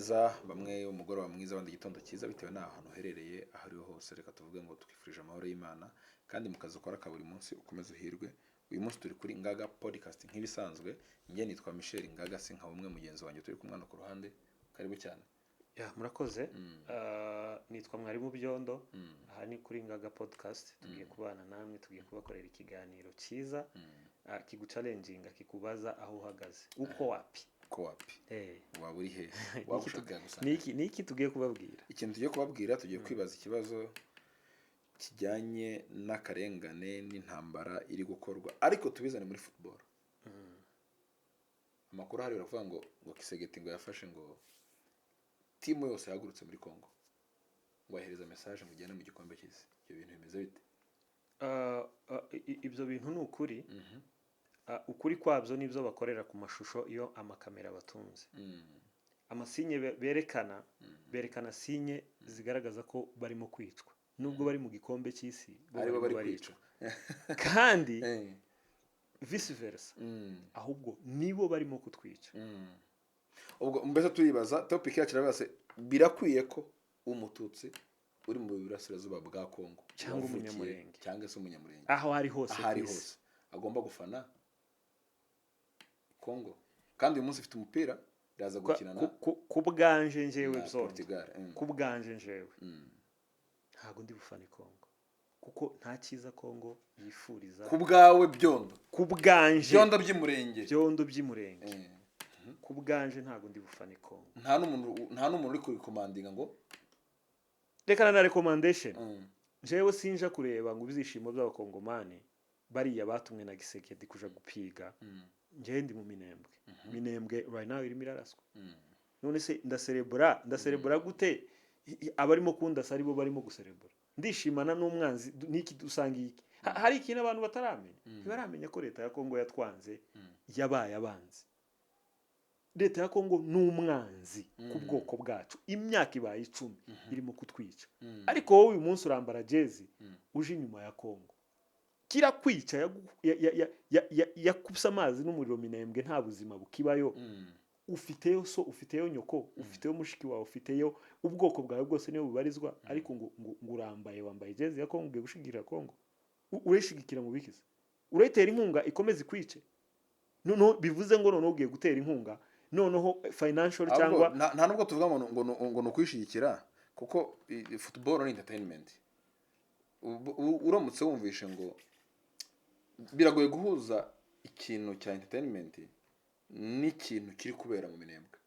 neza, bamwe umugoroba mwiza, abandi igitondo cyiza, bitewe n'ahantu uherereye aho ariho hose. Reka tuvuge ngo twifurije amahoro y'Imana, kandi mu kazi ukora ka buri munsi ukomeze uhirwe. Uyu munsi turi kuri Ngaga Podcast nk'ibisanzwe. Njye nitwa Michel Ngaga, si nka umwe mugenzi wanjye turi kumwe hano ku ruhande. Karibu cyane. Ya, murakoze. Nitwa Mwarimu Byondo. Aha ni kuri Ngaga Podcast. Tugiye kubana namwe, tugiye kubakorera ikiganiro cyiza kiguchallenginga, kikubaza aho uhagaze, uko wapi. Ko wapi? Waba uri he? Waba ushaka gusa Niki tugiye kubabwira? Ikintu tugiye kubabwira, tugiye kwibaza ikibazo kijyanye n'akarengane n'intambara iri gukorwa, ariko tubizane muri football. Amakuru ahari baravuga ngo Tshisekedi ngo yafashe ngo team yose yahagurutse muri Congo, ngo ahereza message ngo ugende mu gikombe cy'isi. Ibyo bintu bimeze bite? Ibyo bintu ni ukuri. Ukuri kwabyo nibyo bakorera ku mashusho iyo amakamera batunze. Amasinye berekana signe zigaragaza ko barimo kwicwa, nubwo bari mu gikombe cy'isi, bo aribo barimo bari baricwa. kwica. Kandi vice versa, ahubwo nibo barimo kutwica. Ubwo mbese turibaza, topic yacu irabaza se, birakwiye ko Umututsi uri mu burasirazuba bwa Congo cyangwa wavukiye, Umunyamurenge. cyangwa se Umunyamurenge, aho ari hose aho ari ku isi, hose, agomba gufana Congo, kandi uyu munsi ifite umupira, iraza gukina na Ku bwanje njyewe, na Byondo, Portugal. Ku bwanje njyewe ntabwo ndi bufane Congo, kuko nta cyiza Congo yifuriza. Ku bwawe Byondo? Ku bwanje. Byondo by'Umurenge. Byondo by'Umurenge. Ku bwanje ntabwo ndi bufane Congo. Nta n'umuntu uri kurecommandinga ngo Reka na recommandation. Njyewe sinja kureba ngo ibyishimo by'Abakongomani bariya batumwe na Tshisekedi kuja gupiga. Njyewe ndi mu Minembwe. Minembwe right now irimo iraraswa. None se ndaserebura gute abarimo kundasa aribo barimo guserebura? Ndishimana n'umwanzi niki dusanga iki? Hari ikintu abantu bataramenya. Ntibaramenya ko leta ya Kongo yatwanze, yabaye abanzi. Leta ya Kongo ni umwanzi ku bwoko bwacu. Imyaka ibaye 10 irimo kutwica, ariko wowe uyu munsi urambara jezi uje inyuma ya Kongo kirakwica. Yakubise amazi n'umuriro Minembwe, nta buzima bukibayo. Ufiteyo so, ufiteyo nyoko, ufiteyo mushiki wawe, ufiteyo ubwoko bwawe bwose niyo bubarizwa, ariko ngo urambaye, wambaye jezi ya Kongo, ugiye gushigikira Kongo. Urayishigikira mu bikiza, urayitera inkunga ikomeze ikwice. Noneho bivuze ngo noneho ugiye gutera inkunga noneho financial Ahubwo cyangwa nta nubwo tuvuga ngo ni ukwishyigikira, kuko football ni entertainment. Uramutse wumvishe ngo biragoye guhuza ikintu cya entertainment n'ikintu kiri kubera mu Minembwe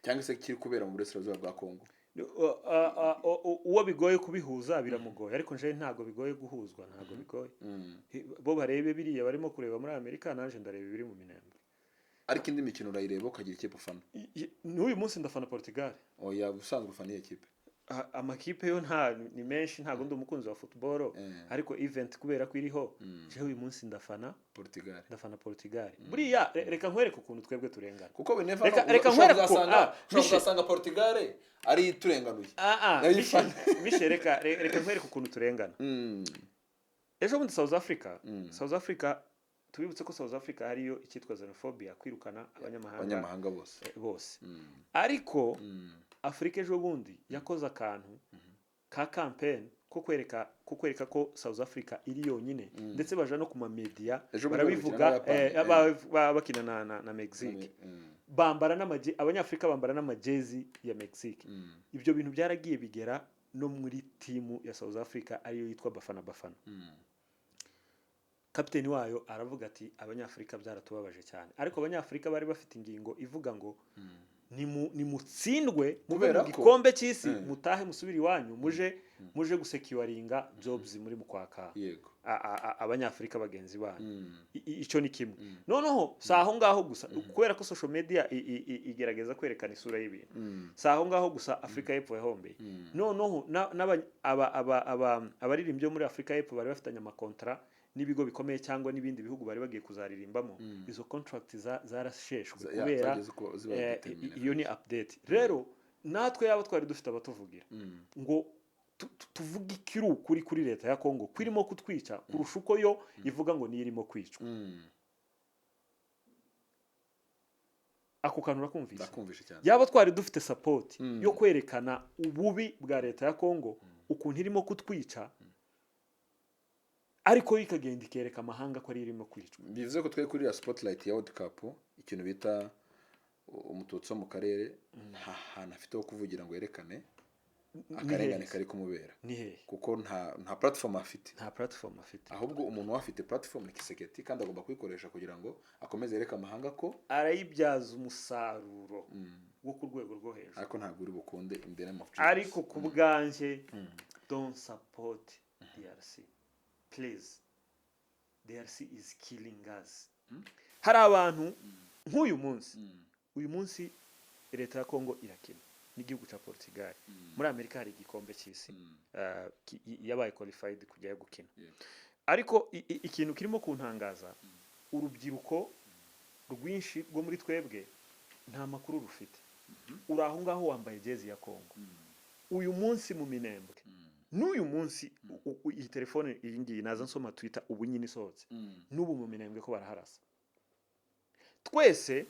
cyangwa se kiri kubera mu burasirazuba bwa Kongo. Uwo bigoye kubihuza biramugoye, ariko njewe ntabwo bigoye guhuzwa, ntabwo bigoye. Bo barebe biriya barimo kureba muri Amerika, nanjye ndareba ibiri mu Minembwe. Ariko indi mikino urayireba ukagira ikipe ufana? N'uyu munsi ndafana Portugal. Oya, ubusanzwe ufana iyo kipe? Amakipe yo nta ni menshi, ntabwo ndi umukunzi wa football, ariko event kubera ko iriho, jewe uyu munsi ndafana Portugal. Ndafana Portugal. Buriya reka nkwereke ukuntu twebwe turengana. Kuko we never Reka- know, reka ushobora nkwereke kuzasanga ushobora Michel. kuzasanga Portugal ari iturenganuye. Nayo Michel, ifana. Michel, reka nkwereke ukuntu turengana. Ejo bundi South Africa, South Africa, tubibutse ko South Africa hariyo icyitwa xenophobia, kwirukana abanyamahanga, abanyamahanga bose. Bose. Ariko Afurika ejo bundi yakoze akantu ka campaign ko kwereka ko South Africa iri yonyine, ndetse baja no ku mamedia Ejo bundi barabivuga. bakina n'Abayapani, Bakina na Mexique. Bambara n'amaje, Abanyafurika bambara n'amajezi ya Mexique. Ibyo bintu byaragiye bigera no muri team ya South Africa, ariyo yitwa Bafana Bafana. Kapiteni wayo aravuga ati: "Abanyafurika byaratubabaje cyane." Ariko Abanyafurika bari bafite ingingo ivuga ngo nimutsindwe muve Kubera mu ko- gikombe cy'isi, mutahe musubire iwanyu, muje gusecuringa jobs muri mu kwaka Abanyafurika bagenzi banyu. Icyo ni kimwe. Noneho si aho ngaho gusa, kubera ko social media igerageza kwerekana isura y'ibintu. Si aho ngaho gusa Afurika y'Epfo yahombeye. Noneho abaririmbyi bo muri Afurika y'Epfo bari bafitanye amakontra n'ibigo bikomeye cyangwa n'ibindi bihugu bari bagiye kuzaririmbamo, izo contract zarasheshwe kubera Zageze uko ziba determined. Iyo ni update. Rero natwe yaba twari dufite abatuvugira ngo tuvuge ikiri ukuri kuri leta ya Kongo, ko irimo kutwica kurusha uko yo ivuga ngo niyo irimo kwicwa. Ako kantu urakumvise? Ndakumvishe cyane. Yaba twari dufite support yo kwerekana ububi bwa leta ya Kongo, ukuntu irimo kutwica, ariko yo ikagenda ikereka amahanga ko ari irimo kwicwa. Bivuze ko twe kuri ya spotlight ya World Cup, ikintu bita Umututsi wo mu karere nta hantu afite ho kuvugira ngo yerekane akarengane Hehe? kari kumubera. Ni hehe? Kuko nta platform afite. Nta platform afite. Ahubwo umuntu we afite platform ni Tshisekedi, kandi agomba kuyikoresha kugira ngo akomeze yereke amahanga ko Arayibyaza umusaruro wo ku rwego rwo hejuru. Ariko ntabwo uri bukunde in the name of Jesus. Ariko ku bwanjye, don't support DRC, please. DRC is killing us. Hari abantu nk'uyu munsi, uyu munsi leta ya Congo irakina n'igihugu cya Portugal. Muri Amerika hari igikombe cy'isi, yabaye qualified kujyayo gukina. Ariko ikintu kirimo kuntangaza, urubyiruko rwinshi rwo muri twebwe nta makuru rufite. Uri aho ngaho wambaye jezi ya Congo. Uyu munsi mu Minembwe, n'uyu munsi iyi telefone iyi ngiyi naza nsoma Twitter ubu nyine isohotse, n'ubu mu Minembwe ko baraharasa. Twese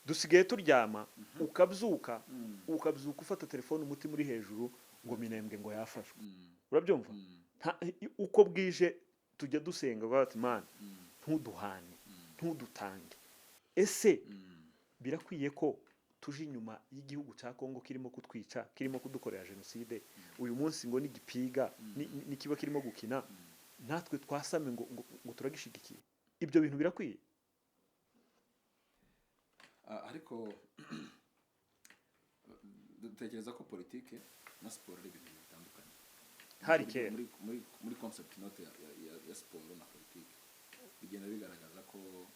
dusigaye turyama, ukabyuka ufata telefone, umutima uri hejuru ngo Minembwe ngo yafashwe. Urabyumva? Uko bwije tujya dusenga bavuga bati: "Mana, ntuduhane, ntudutange." Ese birakwiye ko tuje inyuma y'igihugu cya Kongo kirimo kutwica, kirimo kudukorera jenoside uyu munsi, ngo nigipiga nikiba kirimo gukina, natwe twasame ngo turagishigikiye? Ibyo bintu birakwiye? Ah, ariko dutekereza ko politike na siporo ari ibintu bitandukanye. Hari kera. Muri concept note ya siporo na politike bigenda bigaragaza ko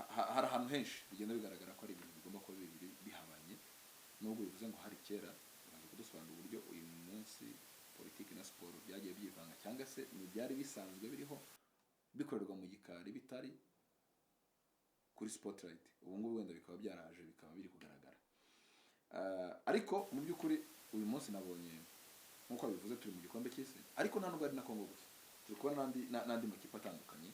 hari ahantu henshi bigenda bigaragara ko ari ibintu bigomba kuba bibiri bihabanye. Nubwo bivuze ngo hari kera, uraza kudusobanurira uburyo uyu munsi politiki na siporo byagiye byivanga, cyangwa se ni ibyari bisanzwe biriho bikorerwa mu gikari bitari kuri spotlight, ubu ngubu wenda bikaba byaraje bikaba biri kugaragara. Ariko mu by'ukuri uyu munsi nabonye, nk'uko bivuze, turi mu gikombe cy'isi, ariko nta nubwo ari na Kongo gusa, turi kubona n'andi makipe atandukanye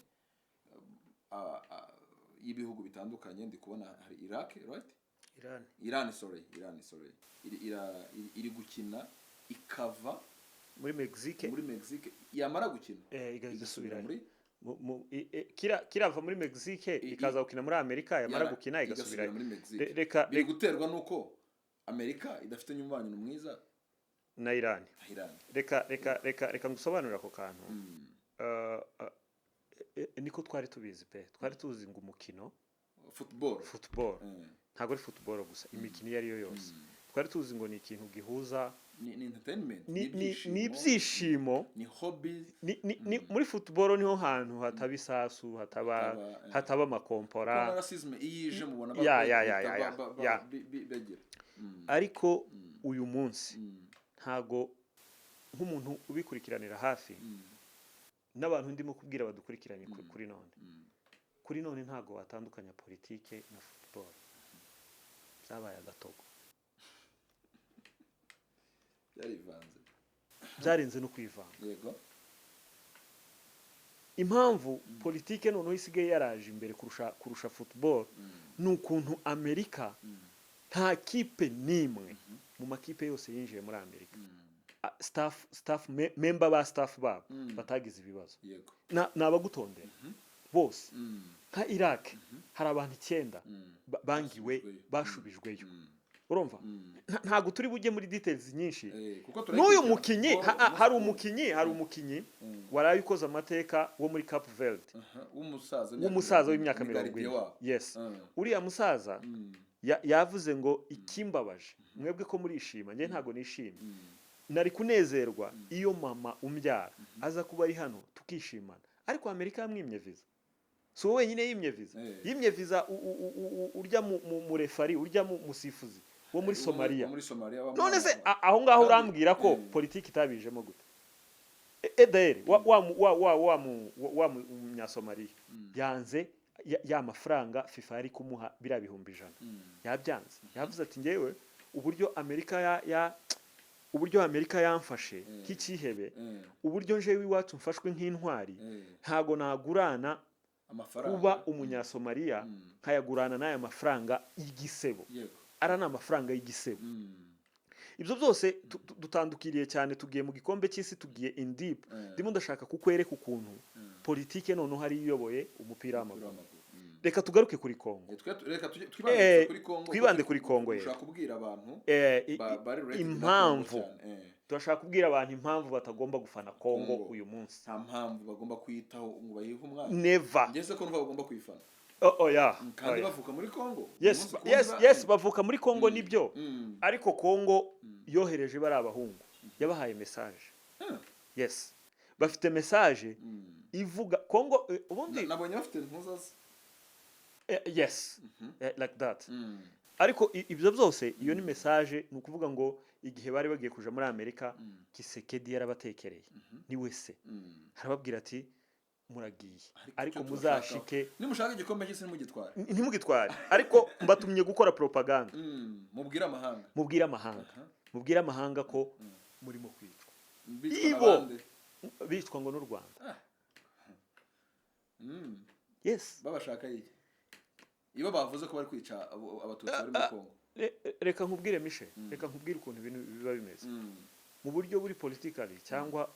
y'ibihugu bitandukanye. Ndi kubona hari Iraq, right? Iran. Iran, sorry, Iran, sorry. Iri gukina ikava muri Mexique. Muri Mexique, yamara gukina igahita igasubira isubirayo. Muri Kirava muri Mexique ikaza gukina muri Amerika, yamara gukina igasubira igasubirayo. Muri Mexique. Reka Biri guterwa n'uko Amerika idafite umubano mwiza na Iran. Na Iran. Reka ngusobanurire ako kantu. Niko twari tubizi pe, twari tuzi ngo umukino Football. Football, ntabwo ari football gusa, imikino iyo ari yo yose, twari tuzi ngo ni ikintu gihuza Ni entertainment. Ni ibyishimo. Ni hobby. Ni muri football niho hantu hataba isasu, hataba Hataba, hataba amakompora. Kuko na racism iyo ije mubona Ya, ya. bagira. Ariko uyu munsi ntago, nk'umuntu ubikurikiranira hafi n'abantu ndimo kubwira badukurikiranye kuri none, kuri none ntago watandukanya politike na football, byabaye agatogo. Byarivanze. Byarenze no kwivanga. Impamvu politike noneho isigaye yaraje imbere kurusha football ni ukuntu Amerika nta kipe n'imwe mu makipe yose yinjiye muri Amerika, staff member ba staff babo batagize ibibazo. Ni abagutondera bose. Nka Iraq hari abantu 9 bangiwe, Bashubijweyo. Bashubijweyo. Urumva? Ntabwo turi bujye muri details nyinshi. Kuko N'uyu turayikurikirana. mukinyi hari umukinyi, waraye ukoze amateka wo muri Cape Verde. Aha, w'umusaza. W'umusaza w'imyaka ni 40. gardien wabo. Yes. Uriya musaza yavuze ngo: "Ikimbabaje, mwebwe ko murishima, njye ntabwo nishimye. Nari kunezerwa iyo mama umbyara aza kuba ari hano tukishimana." Ariko Amerika yamwimye visa. Si wowe wenyine yimye visa. Yimye visa urya mu referee, urya mu musifuzi wo muri Somaliya. Wo muri Somalia wa None se aho ngaho urambwira ko politiki itabijemo gute? Ederi wa munyasomaliya yanze ya mafaranga FIFA yari kumuha, biriya 100,000. Yabyanze, yavuze ati: "Ngewe uburyo Amerika ya uburyo Amerika yamfashe nk'ikihebe, uburyo njewe iwacu mfashwe nk'intwari, ntago nagurana Amafaranga. Kuba Umunyasomaliya nkayagurana n'aya mafaranga y'igisebo. Ara ni amafaranga y'igisebo. Ibyo byose dutandukiriye cyane, tugiye mu gikombe cy'isi, tugiye in deep. Ndimo ndashaka kukwereka ukuntu politike noneho ari iyoboye umupira Umupira w'amaguru. w'amaguru. Reka tugaruke kuri Kongo. Reka twibande gusa kuri Congo. Twibande kuri Congo, yego. Ushaka kubwira abantu bari related na Impamvu Congo cyane. Turashaka kubwira abantu impamvu batagomba gufana Kongo Congo. uyu munsi. Nta mpamvu bagomba kuyitaho ngo bayihe umwanya. Never. Ngeze ko numva bagomba kuyifana. Oh, yeah. Kandi Oh, yeah. bavuka muri Congo. Yes. Umunsi ku Yes. wundi Yes, bavuka muri Kongo, nibyo. Ariko Kongo yohereje bari abahungu, yabahaye message. Yes, bafite message ivuga Kongo ubundi. Nabonye bafite impuzazi. Yes, like that. Ariko ibyo byose, iyo ni message. Ni ukuvuga ngo igihe bari bagiye kuja muri Amerika, Tshisekedi yarabatekereye, ni we se, arababwira ati: "Muragiye, ariko icyo muzashike nimushaka igikombe cy'isi ntimugitware. Ntimugitware, ariko mbatumye gukora propaganda." Mubwire amahanga. Mubwire amahanga, mubwire amahanga ko murimo kwicwa. Bicwa Ibo. n'abandi. Bicwa ngo n'u Rwanda. Yes. Babashaka iki iyo bavuze ko bari kwica Abatutsi bari muri Kongo? Reka nkubwire, Mishe, reka nkubwire ukuntu ibintu biba bimeze mu buryo buri politically, cyangwa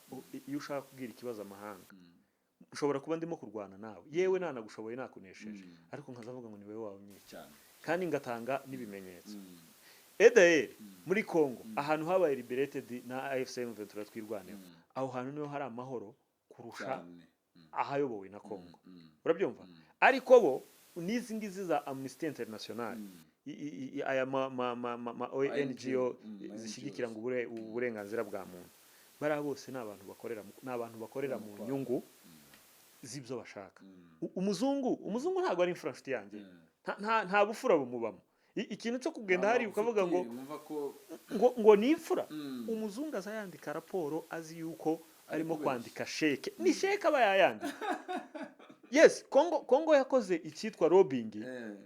iyo ushaka kubwira ikibazo amahanga. Ushobora kuba ndimo kurwana nawe, yewe nanagushoboye, nakunesheje, ariko nkazavuga ngo ni wowe wawe unyica, Cyane. kandi ngatanga n'ibimenyetso. Edayeri muri Congo, ahantu habaye liberated na AFC M23 Twirwaneho, aho hantu niho hari amahoro kurusha Cyane. ahayobowe na Congo. Urabyumva? Mm. Ariko bo n'izi ngizi za Amnesty International, aya ma ONGO zishyigikira NGOs. ngo uburenganzira bwa muntu, bariya bose ni abantu bakorera mu Mu nyungu z'ibyo bashaka. Umuzungu ntabwo ari imfura, nshuti yanjye. Nta bufura bumubamo. Ikintu cyo kugenda Nta hariya ukavuga ngo wumva ko ngo ni imfura. Umuzungu aza yandika raporo azi yuko Ari arimo kubeshya. kwandika sheke, ni sheke aba yayandika. Yes, Kongo yakoze icyitwa lobbying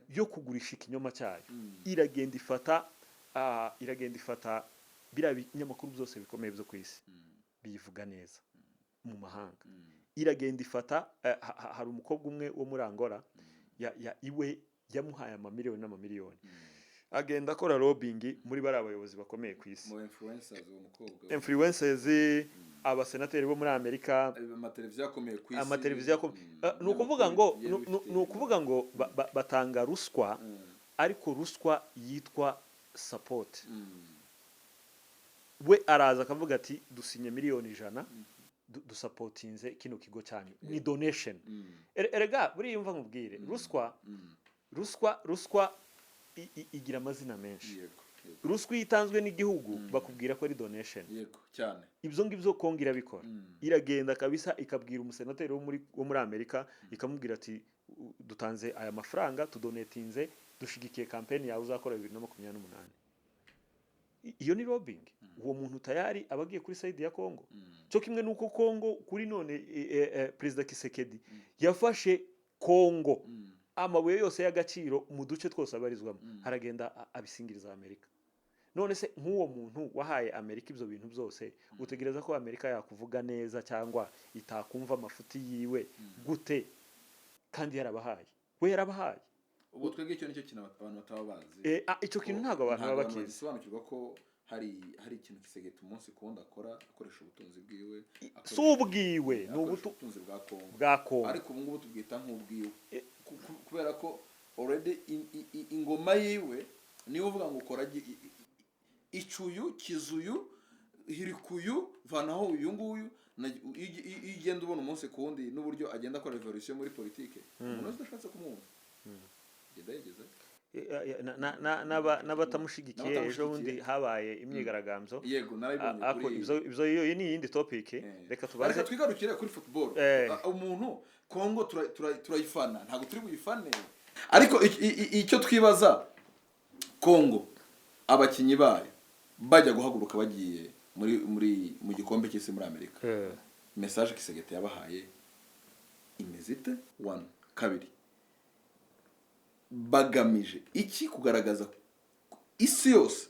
yo kugurisha ikinyoma cyayo. Iragenda ifata biriya binyamakuru byose bikomeye byo ku isi biyivuga neza mu mahanga. Iragenda ifata hari umukobwa umwe wo muri Angola ya iwe yamuhaye amamiliyoni n'amamiliyoni, agenda akora lobbying muri bariya bayobozi bakomeye ku isi. Mu influencers, uwo mukobwa. Influencers, abasenateri bo muri Amerika, amateleviziyo akomeye ku isi. Amateleviziyo akomeye. Ni ukuvuga ngo Ibinyamakuru ni ukuvuga ngo batanga ruswa, ariko ruswa yitwa support. We araza akavuga ati: "Dusinye miliyoni 100, dusapotinze kino kigo cyanyu." Ni donation. Erega buriya mva nkubwire, ruswa, ruswa igira amazina menshi. yego yego Ruswa iyo itanzwe n'igihugu, bakubwira ko ari donation. Yego cyane. Ibyo ngibyo Kongo irabikora. Iragenda kabisa ikabwira umusenateri wo muri Amerika, ikamubwira ati: "Dutanze aya mafaranga, tudonetinze, dushigikiye kampeni yawe uzakora 2028." Iyo ni lobbying. Uwo muntu tayari aba agiye kuri side ya Kongo. Cyo kimwe n'uko Kongo kuri none Perezida Tshisekedi yafashe Kongo, amabuye yose y'agaciro mu duce twose abarizwamo, aragenda abisingiriza Amerika. None se nk'uwo muntu wahaye Amerika ibyo bintu byose, utegereza ko Amerika yakuvuga neza cyangwa itakumva amafuti yiwe gute, kandi yarabahaye? We yarabahaye. Ubwo twebwe icyo nicyo kintu abantu bataba bazi. Icyo kintu ntabwo abantu baba bakizi. Bagisobanukirwa ko hari ikintu Tshisekedi umunsi ku wundi akora, akoresha ubutunzi bwiwe, Si ubwiwe, ni akoresha ubutunzi bwa Kongo. Bwa Kongo. Ariko ubu ngubu tubwita nk'ubwiwe, kubera ko already ingoma yiwe niwe uvuga ngo ukora icuyu kizuyu hirikuyu vanaho uyu nguyu. Iyo ugenda ubona umunsi ku wundi n'uburyo agenda akora revolution muri politike, umuntu wese udashatse kumwumva agenda yigeze. N'abatamushigikiye, ejo bundi habaye imyigaragambyo. Yego, narabibonye. Ako Kuri ibyo iyo ni iyindi topic. Reka tubanze Reka twigarukire kuri football. Umuntu Kongo turayifana, ntabwo turi buyifane, ariko icyo twibaza, Kongo abakinnyi bayo bajya guhaguruka bagiye muri mu gikombe cy'isi muri Amerika, message Tshisekedi yabahaye imeze ite? One, kabiri, bagamije iki kugaragaza isi yose?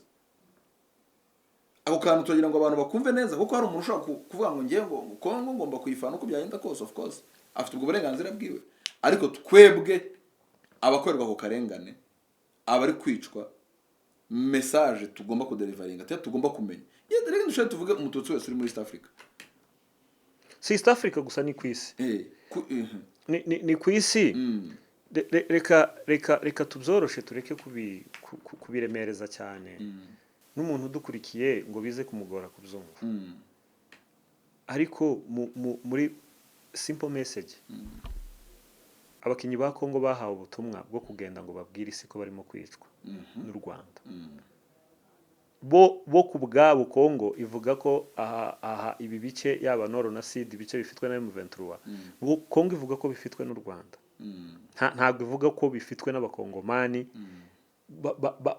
Ako kantu turagira ngo abantu bakumve neza, kuko hari umuntu ushobora kuvuga ngo ngewe ngo Kongo ngomba kuyifana uko byagenda kose. Of course afite ubwo burenganzira bwiwe. Ariko twebwe abakorerwa ako karengane, abari kwicwa, message tugomba kudeliveringa cyangwa tugomba kumenya, yenda reka dushobore tuvuge Umututsi wese uri muri East Africa. Si East Africa gusa, ni ku isi. Ni ku isi. Reka tubyoroshe, tureke kubiremereza cyane n'umuntu udukurikiye ngo bize kumugora kubyumva. Ariko muri simple message, abakinnyi ba Kongo bahawe ubutumwa bwo kugenda ngo babwire isi ko barimo kwicwa n'u Rwanda. Bo ku bwabo, Kongo ivuga ko aha ibi bice, yaba Nord na Sud, ibice bifitwe na M23, bo Kongo ivuga ko bifitwe n'u Rwanda. Ntabwo ivuga ko bifitwe n'Abakongomani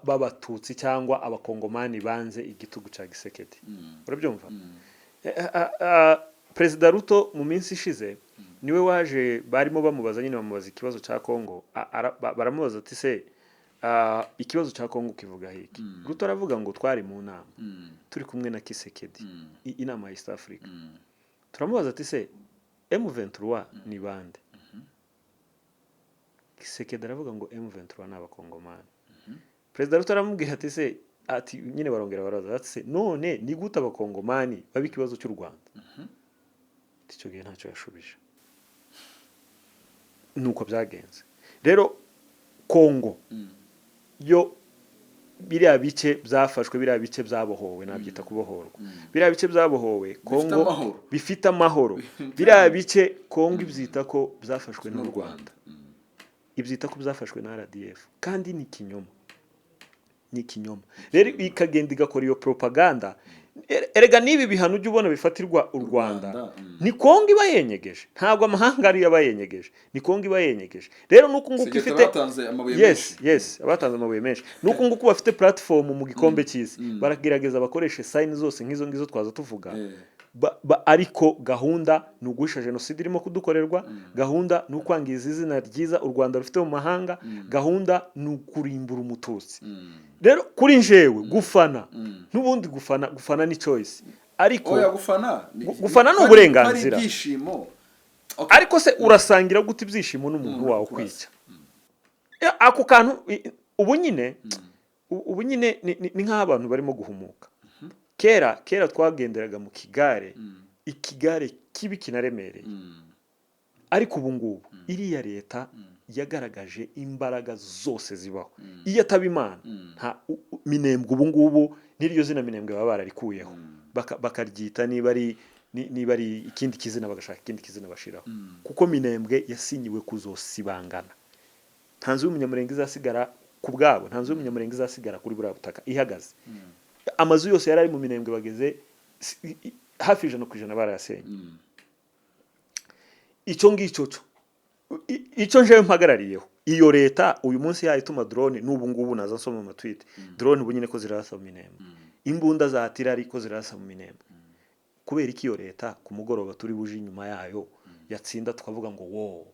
b'Abatutsi cyangwa Abakongomani banze igitugu cya Tshisekedi. Urabyumva? Perezida Ruto mu minsi ishize niwe waje, barimo bamubaza nyine, bamubaza ikibazo cya Kongo. Baramubaza ati: "Se ikibazo cya Kongo kivuga hiki?" Ruto aravuga ngo: "Twari mu nama turi kumwe na Tshisekedi, inama ya East Africa. Turamubaza ati: se M23 ni bande?" Tshisekedi aravuga ngo M23 ni Abakongomani. Perezida Ruto aramubwira ati: se, ati nyine barongera barabaza ati: "Se none ni gute Abakongomani baba ikibazo cy'u Rwanda?" Icyo gihe ntacyo yashubije. Nuko byagenze rero. Kongo yo, biriya bice byafashwe, biriya bice byabohowe, nabyita kubohorwa, biriya bice byabohowe Kongo amahoro. Bifite amahoro. Biriya bice Kongo ibyita ko byafashwe n'u n'u Rwanda, ibyita ko byafashwe na RDF, kandi ni ikinyoma, ni ikinyoma. Rero ikagenda igakora iyo propaganda. Erega n'ibi bihano ujya ubona bifatirwa u Rwanda, Rwanda, ni Kongo iba yenyegeje, ntabwo amahanga ariyo aba yenyegeje, ni Kongo iba yenyegeje. Rero nuko nguko Segeta ifite batanze amabuye yes menshi. Yes, abatanze amabuye menshi. Nuko nguko bafite platform mu gikombe cy'isi, baragerageza bakoreshe sign zose nk'izo ngizo twaza tuvuga. Ariko gahunda ni uguhisha jenoside irimo kudukorerwa, gahunda ni ukwangiza izina ryiza u Rwanda rufite mu mahanga, gahunda ni ukurimbura Umututsi. Rero kuri njewe, gufana n'ubundi gufana ni choice, ariko Oya, gufana Gufana ni ko uburenganzira. Ko ari ibyishimo. Okay. Ariko se urasangira gute ibyishimo n'umuntu Umuntu wawe ukurasa. ukwica? Ako kantu ubu nyine ni nk'aho abantu barimo guhumuka. Kera twagenderaga mu kigare, ikigare kibi kinaremereye. Ariko ubu ngubu iriya leta yagaragaje imbaraga zose zibaho. Iyo ataba Imana, nta Minembwe ubu ngubu n'iryo zina Minembwe baba bararikuyeho, bakaryita niba ari ikindi kizina, bagashaka ikindi kizina bashiraho, kuko Minembwe yasinyiwe kuzosibangana. Nta nzu y'Umunyamurenge izasigara ku bwabo, nta nzu y'Umunyamurenge izasigara kuri buriya butaka ihagaze. Amazu yose yari ari mu Minembwe bageze hafi 100% barayasenye. Icyo ngicyo cyo icyo njewe mpagarariyeho, iyo leta uyu munsi yayituma drone n'ubu ngubu naza nsoma mu matweet, drone ubu nyine ko zirasa mu Minembwe, imbunda za artillery ko zirasa mu Minembwe, kubera iki iyo leta ku mugoroba turi buje inyuma yayo yatsinda tukavuga ngo wo?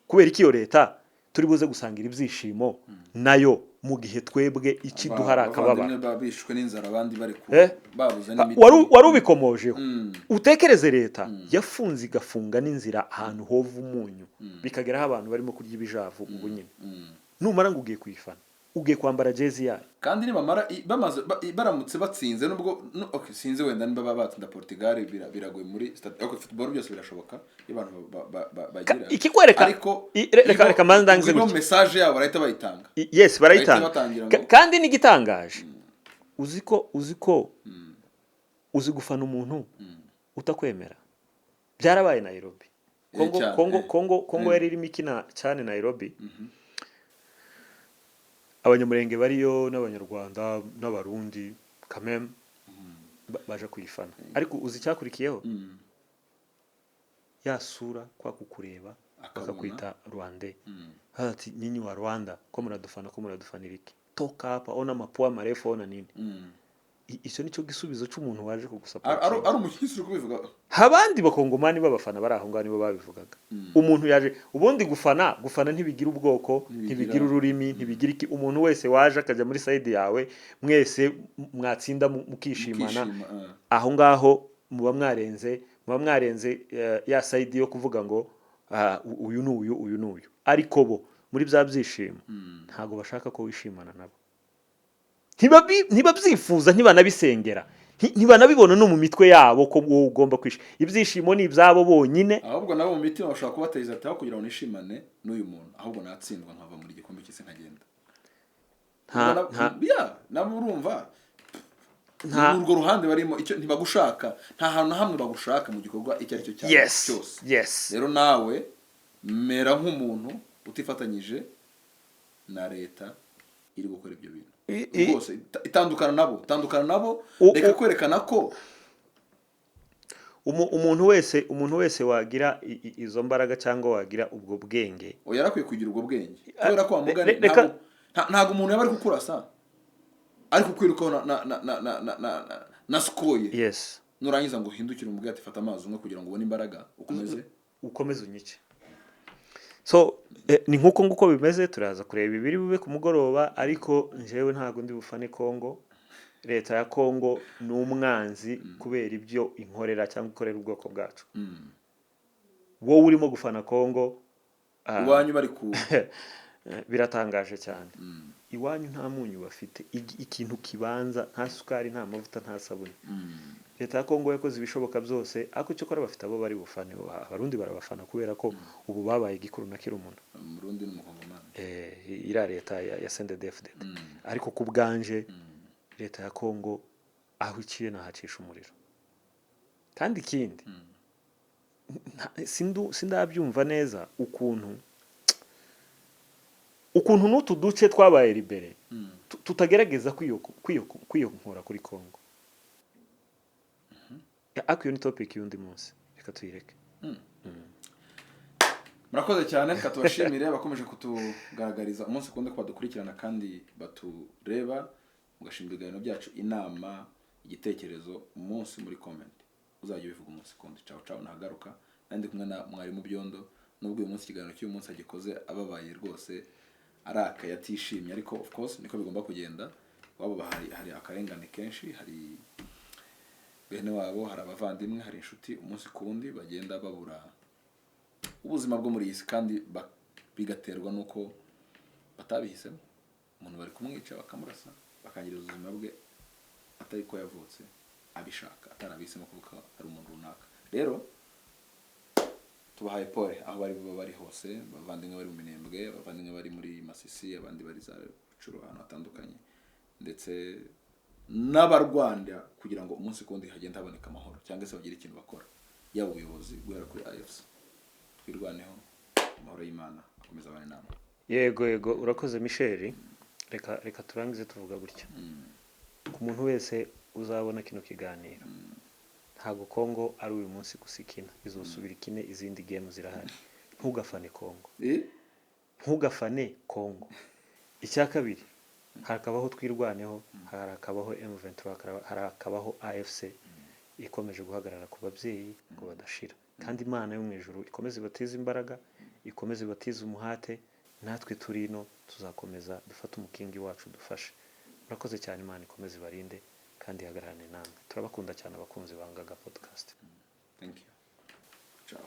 Kubera iki iyo leta turi buze gusangira ibyishimo nayo mu gihe twebwe ikiduha ari akababaro? Abavandimwe bishwe n'inzara, abandi bari ku babuze n'imiti. Wari ubikomojeho. Utekereze leta yafunze, igafunga n'inzira ahantu hova umunyu, bikageraho abantu barimo kurya ibijavu ubu nyine. Numara ngo ugiye kuyifana, ugiye kwambara jezi yayo. Kandi nibamara bamaze baramutse batsinze, nubwo no, okay, sinzi wenda niba batsinda Portugal, biragoye muri stade. Okay, football byose birashoboka iyo abantu bagira. Ikikwereka ariko reka mbanze ndangize ubwo gutya. Message yabo barahita bayitanga. Yes, barayitanga. Bahita batangira Kandi n'igitangaje, uzi ko uzi gufana umuntu utakwemera, byarabaye Nairobi. Kongo Cyane, Kongo Kongo yari irimo ikina cyane Nairobi. Abanyamurenge bariyo n'Abanyarwanda n'Abarundi kameme baje kuyifana, ariko uzi icyakurikiyeho? Ya sura kwa kukureba Akabona. Bakakwita Rwande. Ati: "Nyinyi wa Rwanda ko muradufana, ko muradufanira iki? Toka hapa, ona mapua marefu, ona nini." Icyo nicyo gisubizo cy'umuntu waje kugusupportinga. Ari umushyitsi uri kubivuga. Abandi Bakongomani b'abafana bari aho ngaho nibo babivugaga. Umuntu yaje ubundi gufana ntibigira ubwoko, Ntibigira- ntibigira ururimi, ntibigira iki. Umuntu wese waje akajya muri side yawe, mwese mwatsinda mukishimana. Mukishima, ah. Aho ngaho muba mwarenze ya side yo kuvuga ngo Uyu n'uyu, uyu n'uyu, ariko bo muri bya byishimo ntabwo bashaka ko wishimana nabo. Ntibabyifuza, ntibanabisengera, ntibanabibona no mu mitwe yabo ko wowe ugomba kwishima. Ibyishimo ni ibyabo bonyine. Ahubwo nabo mu mitima bashobora kubateza ati: "Aho kugira ngo nishimane n'uyu muntu, ahubwo natsindwa nkava muri gikombe cy'isi nkagenda." Nta Ya, nabo urumva Nta ni urwo ruhande barimo. Icyo ntibagushaka, nta hantu na hamwe bagushaka mu gikorwa icyo ari cyo cyose cyose. Rero nawe mera nk'umuntu utifatanyije na leta iri gukora ibyo bintu rwose. Itandukana nabo, tandukana nabo. Reka kwerekana ko Umuntu wese wagira izo mbaraga cyangwa wagira ubwo bwenge, Oya, yarakwiye kugira ubwo bwenge kubera ko wamugani ntabwo umuntu yaba ari kukurasa, ari kukwirukaho na sikoye, nurangiza ngo uhindukire umubwire ati: "Fata amazi umwe kugira ngo ubone imbaraga ukomeze." Ukomeze unyice. So ni nk'uko nguko bimeze. Turaza kureba ibiri bube ku mugoroba, ariko njyewe ntabwo ndi bufane Kongo. Leta ya Kongo ni umwanzi kubera ibyo inkorera cyangwa ikorera ubwoko bwacu. Wowe urimo gufana Kongo, Iwanyu bari ku biratangaje cyane. Iwanyu nta munyu bafite. Ikintu kibanza, nta sukari, nta mavuta, nta sabune. Leta ya Kongo yakoze ibishoboka byose, ariko cyokora bafite abo bari bufane. Abarundi barabafana kubera ko ubu babaye igikuru na kirumuna. Umurundi n'umukongomani. Iriya leta ya CNDD-FDD. Ariko ku bwanje, leta ya Kongo aho iciye nahacisha umuriro. Kandi ikindi, sindabyumva neza ukuntu n'utu duce twabaye libéré tutagerageza kwiyonkora kuri Kongo. Ariko iyo ni topic y'undi munsi, reka tuyireke. Murakoze cyane. Reka tubashimire abakomeje kutugaragariza umunsi ku wundi ko badukurikirana kandi batureba, mugashima ibiganiro byacu. Inama, igitekerezo, umunsi muri comment uzajya ubivuga umunsi ku wundi. Ciao ciao, nahagaruka. Nandi kumwe na mwarimu Byondo, nubwo uyu munsi ikiganiro cy'uyu munsi agikoze ababaye rwose, arakaye, atishimye, ariko of course niko bigomba kugenda. Iwabo hari akarengane kenshi, hari bene wabo, hari abavandimwe, hari inshuti, umunsi ku wundi bagenda babura ubuzima bwo muri iyi si, kandi bigaterwa n'uko batabihisemo. Umuntu bari kumwica, bakamurasa, bakangiriza ubuzima bwe atari ko yavutse abishaka, atarabihisemo kuko ari umuntu runaka. Rero tubahaye pole aho bari buba bari hose, abavandimwe bari mu Minembwe, abavandimwe bari muri Masisi, abandi bari za Rucuru, ahantu hatandukanye, ndetse n'abarwanda, kugira ngo umunsi ku wundi hagende haboneka amahoro cyangwa se bagire ikintu bakora, yaba ubuyobozi guhera kuri AFC. Twirwaneho. Amahoro y'Imana akomeza abane namwe. Yego, urakoze Michel. Reka turangize tuvuga gutya: ku muntu wese uzabona kino kiganiro, ntabwo Kongo ari uyu munsi gusa ikina, izosubira ikine izindi game zirahari. Ntugafane Kongo. Ntugafane Kongo. Icya kabiri, harakabaho Twirwaneho, harakabaho M23, harakabaho AFC ikomeje guhagarara ku babyeyi ngo badashira. Kandi Imana yo mu ijuru ikomeze ibatize imbaraga, ikomeze ibatize umuhate. Natwe turi ino tuzakomeza dufate umukingi wacu dufashe. Murakoze cyane. Imana ikomeze ibarinde kandi ihagararane namwe. Turabakunda cyane, abakunzi ba Ngaga Podcast. Thank you, ciao.